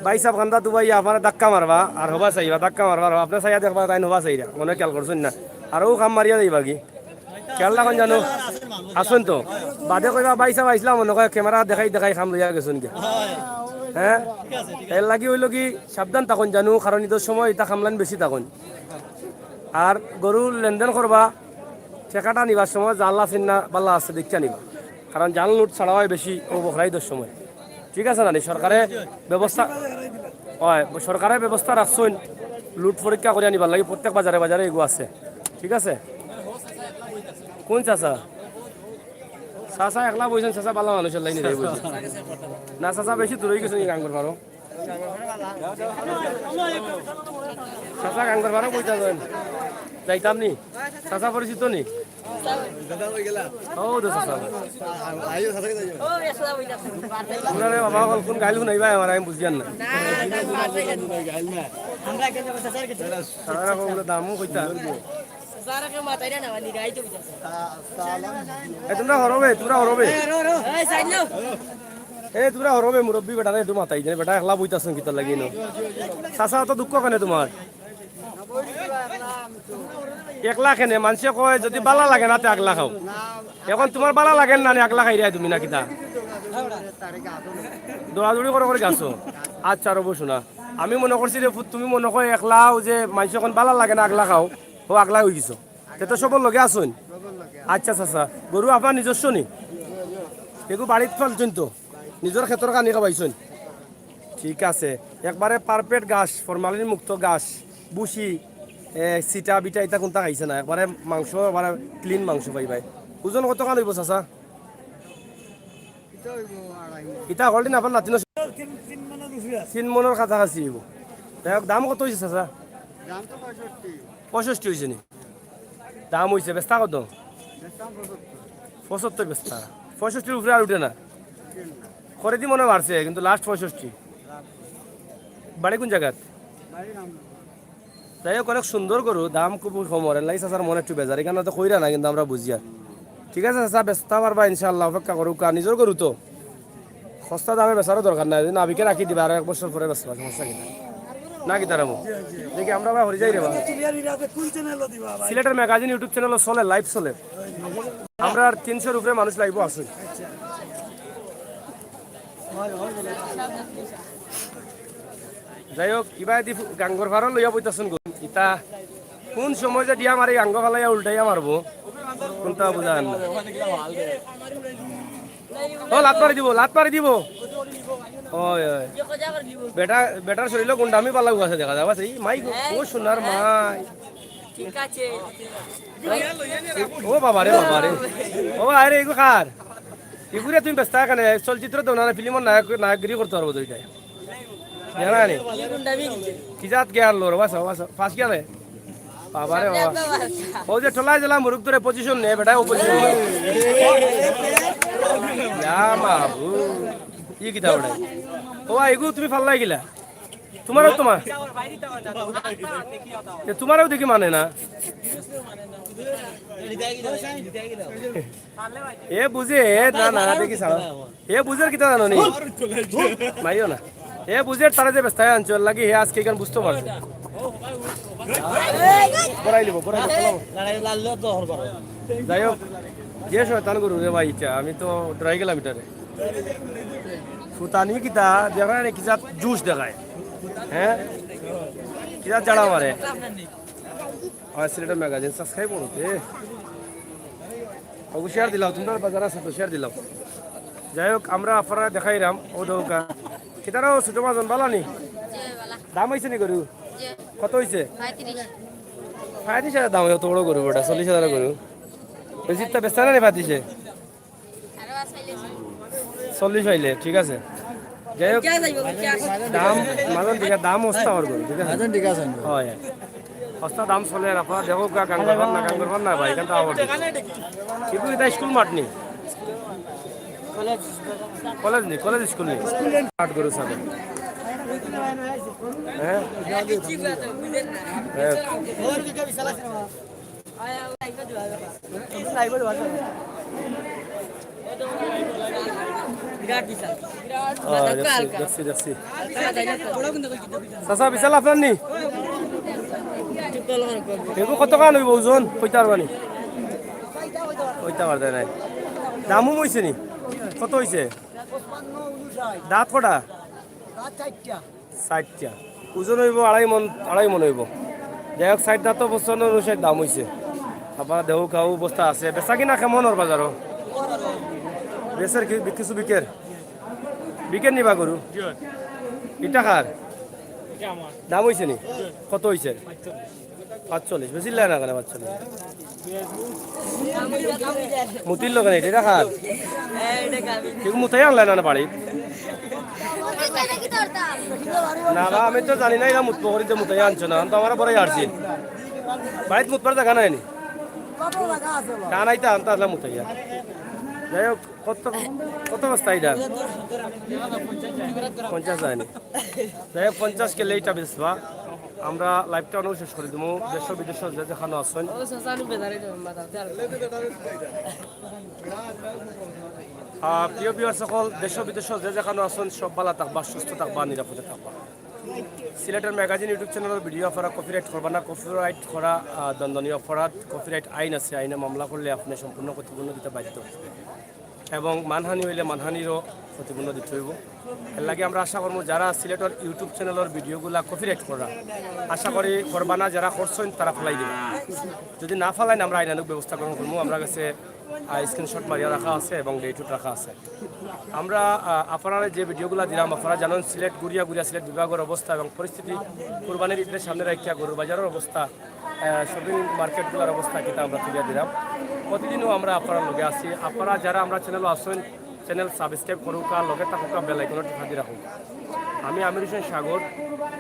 ভাই সাহেব কান্দা দুবাই আপনারা ধাক্কা মারবা আর হবা চাইবা, ধাক্কা মারবা আর হবা। আপনি চাইয়া দেখবা তাই হবা চাইরা, মনে খেয়াল করছেন না? আর ও কাম মারিয়া যাইবা কি? খেয়াল রাখুন জানো। আসুন তো, বাদে কইবা ভাই সাহেব আইসলাম, মনে কয় ক্যামেরা দেখাই দেখাই কাম লইয়া গেছেন কি? হ্যাঁ, এর লাগি হইল কি, সাবধান থাকুন জানো, কারণ ঈদের সময় এটা কামলান বেশি থাকুন। আর গরু লেনদেন করবা, টেকাটা নিবার সময় জাল্লা চিন্না বাল্লা আছে দেখিয়া নিবা, কারণ জাল নোট ছাড়া অয় বেশি অউ বকরা ইদর সময়। ঠিক আছে না নি? সরকারে ব্যবস্থা, অয়, সরকারে ব্যবস্থা রাখছইন, লুট পরীক্ষা করিয়া নিবার লাগি প্রত্যেক বাজারে বাজারে এগু আছে। ঠিক আছে? কুন চাচা? চাচা একলা বইছইন, চাচা বালা মানুষ, এর লাগি নিরাই বইছইন। না, চাচা বেশি দূর অই গেছইন, গাঙ্গর পারো। চাচা গাঙ্গর পারো বইতা যাইন। যাইতাম নি? চাচা পরিচিত নি? ও দে চাচা। তোমরা রে বাবা, অখন কুন গাইল হুনাইবা আমার, আমি বুঝিয়ার না। চাচা কইলে দামও কইতা। এ, তোমরা হরবে, তোমরা হরবে। এ, তোমরা হরবে, মুরব্বি বেটারে একটু মাতাই দে, বেটা একলা বইতাছইন কিতার লাগি নু? চাচা, অত দুঃখ কেনে তুমার? একলা কেনে? মানষে কয় যুদি বালা লাগে না তে আগলা খাও। অখন তুমার বালা লাগের না নি, আগলা খাইরায় তুমি না কিতা? দৌড়াদৌড়ি করো করি গাছো। আচ্ছা, রবো শুনা, আমি মনো করছি রে পুত, তুমি মনো কয় একলা অউ যে মানষে কইন বালা লাগে না আগলা খাও, অউ আগলা অই গেছো। তে তো সবর লগে আছইন? আচ্ছা চাচা, গরু আপনার নিজস্ব নি? এগু বাড়িত ফালছইন তো? নিজর খেতর খানি খাবাইছইন? ঠিক আছে, একবারে perfect ঘাস, ফরমালিন মুক্ত ঘাস, ভুসি, এ, ছিটা বিটা ইতা কুনতা খাইছে না, একবারে মাংস, একবারে clean মাংস পাইবায়। ওজন কতখান অইবো চাচা? ইটা অইবো আড়াই মণ। ইটা হকলদিন আপনার নাতিন আছে? তিন, তিন মণর উপরে আছে। তিন মণর কাছাকাছি অইবো। যাই হোক, দাম কত অইছে চাচা? দাম তো পঁয়ষট্টি। পঁয়ষট্টি অইছে নি? দাম অইছে, বেচতা কত? বেচতাম পঁচাত্তর। পঁচাত্তর বেচতা। পঁয়ষট্টির উপরে আর উঠে না। উঠে না। করেদি মনে বাড়ছে, কিন্তু last পঁয়ষট্টি। বাড়ি কুন জাগাত? বাড়ি রামনগর। যাই হোক, অনেক সুন্দর গরু, দাম খুব কম, অর লাগি চাচার মন একটু বেজার। ইখান তো কইরা না, কিন্তু আমরা বুঝিয়ার। ঠিক আছে চাচা, বেচতা পারবা ইনশাআল্লাহ, অপেক্ষা করউক্কা, নিজর গরু তো। সস্তা দামে বেচারও দরকার নাই, যদি না বিকে রাখি দিবা, আরো এক বছর পরে বেচবা, সমস্যা কিতা? না কিতা রামু? দেখি আমরা আবার হরি যাই রে বা। সিলেটের magazine YouTube channel চলে, live চলে। আমরার তিনশোর উপরে মানুষ live-ও আছে। যাই হোক, ইবায়দি গাঙ্গর ফারো লইয়া বইতাছইন গো। ইতা কুন সময় যে দিয়া মারি, গাঙ্গ ফালাইয়া উল্টাইয়া মারবো, কুনতা বুঝা যার না। ও, লাত মারি দিবো, লাত মারি দিবো। অয়, অয়। বেটা, বেটার শরীলো গুন্ডামি বালা আছে দেখা যায়। বাস, এই মাই গো, ও সোনার মাই। ঠিক আছে। ও বাবা রে, বাবা রে। ও আরে, এগু কার? এগুরে তুমি বেচতা কেনে? চলচ্চিত্র তো না, film-র নায়ক, নায়কগিরি করতে পারবো তো ইটায়। জানা নি? কি জাত গেল রে, বাস, বাস, ফাঁস গেলে। বাবা রে বাবা। ও যে ঠেলায় দিলাম, মুরুখ ধরে position নে, বেটা, ও position নে। ইয়া মাবুদ। ই কিতা বেটা? ও, এগু তুমি ফাল্লাই গিলা? তুমারও, তুমার? এ, তুমারও দেখি মানে না। এ বুঝে, এ না, না, দেখি ছাড়ো। এ বুঝের কিতা জানো নি? মাইও না। এ বুঝের তারা যে বেস্তায় আনছো, এর লাগি হে আজকে ইখান বুঝতো পারছে। বড়াই লিবো, বড়াই লিবো, বড়াই লিবো। যাই হোক, যে শয়তান গরু রে ভাই, ইটা আমি তো ডরাই গেলাম ইটারে। ফুতানি কিতা, দেখরা নি কিতা জুস দেখায়, হ্যাঁ? কিতা জাড়া মারে। আমার সিলেটের magazine subscribe করো তে। ওগু share দিলাও, তুমরার বাজার আছে তো share দিলাও। যাই হোক, আমরা আপনারারে দেখাইরাম, ও দৌকা। কিতারও ছোট মাজন বালা নি? জি, বালা। দাম অইছে নি গরু? জি। কত অইছে? পঁয়ত্রিশ। পঁয়ত্রিশ হাজার দাম, অত বড় গরু বেটা, চল্লিশ হাজার গরু। বেশি তো বেচতা না নি পঁয়ত্রিশে? চল্লিশ পাইলে, ঠিক আছে। যাই হোক, দাম, মাজন দিকে দাম হস্তা অর গরু, ঠিক আছে? মাজন ঠিক আছে। হয়। হস্তা দাম চলে, আর আপনারা দেখো, গা-, গাঙ্গর ফার না, গাঙ্গর ফার না ভাই, ইখান তো আবার দেখো। কিন্তু ইটা স্কুল মাঠ নি? কলেজ নি, কলেজ স্কুল নি? মাঠ গরু ছাগল। হ্যাঁ? হ্যাঁ। বিরাট বিশাল। ও, দেখছি, দেখছি, দেখছি। চাচা, বিশাল আপনার নি? এগু কতখান অইবো ওজন? কইতা পারবা নি? কইতা পারতা নায়। দামও অইছে নি? কত অইছে? দাঁত কটা? চাইরটা। ওজন অইবো আড়াই মণ, আড়াই মণ অইবো। যাই হোক, ষাইট দাঁত তো বছর অনুসারে দাম অইছে। আপনারা দেহ খাও অবস্থা আছে, বেচা কিনা কেমন ওর বাজারও? বেচের কি, কিছু বিকের? বিকের নিবা গরু? ইটা কার? দাম অইছে নি? কত অইছে? পাঁচচল্লিশ। বেশি লাগে না কেন পাঁচচল্লিশ? মুতির লগে নাই, ইটা কার? কেউ মুতাই আনলে না, না বাড়ি? না বা, আমি তো জানি না, এরা মুতবো করি যে মুতাই আনছো না, আমি তো আমার বড়ই আরছি। বাড়িত মুতবার জাগা নাই নি? তা নাই, তা আনতে আসলাম মুতাইয়া। যাই হোক, কত, কত বস্তা এটা? পঞ্চাশ যায়নি। যাই হোক, পঞ্চাশ কেলে এটা বেচবা। আমরা live টা অনেক শেষ করে দিবো। দেশ বিদেশ যে যেখানে আছেন। আহ, প্রিয় viewers সকল, দেশ বিদেশ যে যেখানে আছেন, সব ভালো থাকবা, সুস্থ থাকবা, নিরাপদে থাকবা। সিলেটের ম্যাগাজিন YouTube channel এর video আপনারা copyright করবা না। Copyright করা, আহ, দণ্ডনীয় অপরাধ। Copyright আইন আছে, আইনে মামলা করলে আপনি সম্পূর্ণ ক্ষতিপূর্ণ দিতে বাধ্য। এবং মানহানি হইলে মানহানিরও ক্ষতিপূর্ণ দিতে হইব। এর লাগি আমরা আশা করবো যারা সিলেটের YouTube channel এর video গুলা copyright করা, আশা করি করবা না, যারা করছেন তারা ফালাই দিবা। যদি না ফালাইন, আমরা আইনানুগ ব্যবস্থা গ্রহণ করবো। আমরা গেছে, আহ, screenshot মারিয়া রাখা আছে এবং date রাখা আছে। আমরা, আহ, আপনারা যে video গুলা দিলাম, আপনারা জানেন সিলেট ঘুরিয়া ঘুরিয়া সিলেট বিভাগের অবস্থা এবং পরিস্থিতি, কুরবানির ঈদের সামনে রাখিয়া গরুর বাজারের অবস্থা, আহ, shopping market গুলার অবস্থা কিতা আমরা তুলিয়া দিলাম। প্রতিদিনও আমরা আপনারা লগে আছি। আপনারা যারা আমরা channel আছেন, channel subscribe করুকা, লগে থাকুকা, bell icon টিপা দি রাখুন। আমি আমির হোসেন সাগর।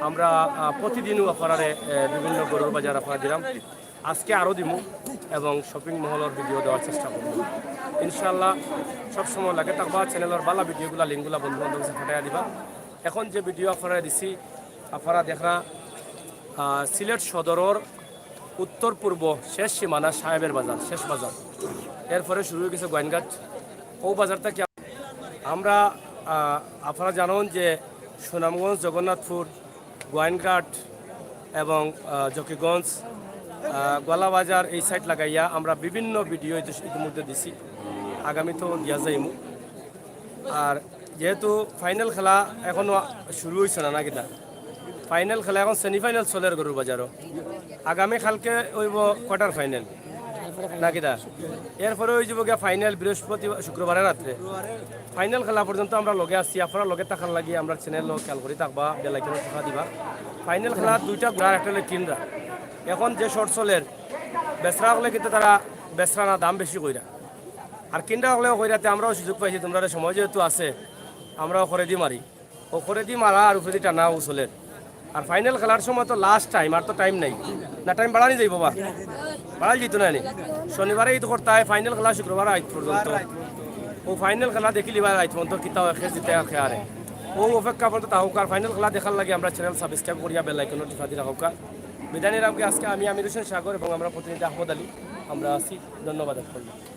আমরা, আহ, প্রতিদিনও আপনারারে, আহ, বিভিন্ন গরুর বাজার আপনারা দিলাম। আজকে আরও দিমু এবং shopping মহলের video দেওয়ার চেষ্টা করব ইনশাআল্লাহ। সবসময় লাগে থাকবা, channel এর ভালা video গুলা, link গুলা বন্ধু বান্ধব কাছে পাঠাইয়া দিবা। এখন যে video আপনারা দিছি, আপনারা দেখরা, আহ, সিলেট সদরর উত্তর পূর্ব শেষ সীমানা সাহেবের বাজার, শেষ বাজার। এরপরে শুরু হয়ে গেছে গোয়াইনঘাট। ও বাজার থেকে আমরা, আহ, আপনারা জানেন যে সুনামগঞ্জ, জগন্নাথপুর, গোয়াইনঘাট এবং, আহ, জকিগঞ্জ, আহ, গোয়ালাবাজার এই side লাগাইয়া আমরা বিভিন্ন video ইতি-, ইতিমধ্যে দিছি, আগামী তো দিয়া যাইমু। আর যেহেতু final খেলা এখনো শুরু হইছে না, না কিতা? Final খেলা এখন semi final চলের গরুর বাজারও। আগামী কালকে হইব quarter final, না কিতা? এরপরে হয়ে যাব গিয়া final বৃহস্পতিবার, শুক্রবারে রাত্রে। Final খেলা পর্যন্ত আমরা লগে আছি, আপনারা লগে থাকার লাগি আমরা channel খেয়াল করি থাকবা, bell icon টিপা দিবা। Final খেলা দুইটা ঘোড়ার একটা হলো কিনরা। এখন যে short চলের, বেচরা হলে কিন্তু তারা বেচরা না, দাম বেশি কইরা। আর কিনরা হলেও কইরাতে আমরাও সুযোগ পাইছি, তোমরা সময় যেহেতু আছে, আমরাও করে দি মারি। ও করে দি মারা আর উপরে দি টানা ও চলের। আর final খেলার সময় তো last time, আর তো time নাই। না, time বাড়ানি যাইব বা? বাড়াই যাইতো না নি? শনিবারে ঈদ করতে হয়, final খেলা শুক্রবার রাইত পর্যন্ত। ও final খেলা দেখিলিবা রাইত পর্যন্ত, কিতা হয়, কে জিতে আর কে হারে। ও অপেক্ষা পর্যন্ত থাকুক। আর final খেলা দেখার লাগি আমরা channel subscribe করিয়া bell icon টিপা দি রাখুকা। বিদায় নিলাম কি আজকে আমি আমির হোসেন সাগর এবং আমরা প্রতিনিধি আহমদ আলী, আমরা আছি। ধন্যবাদ সকলকে।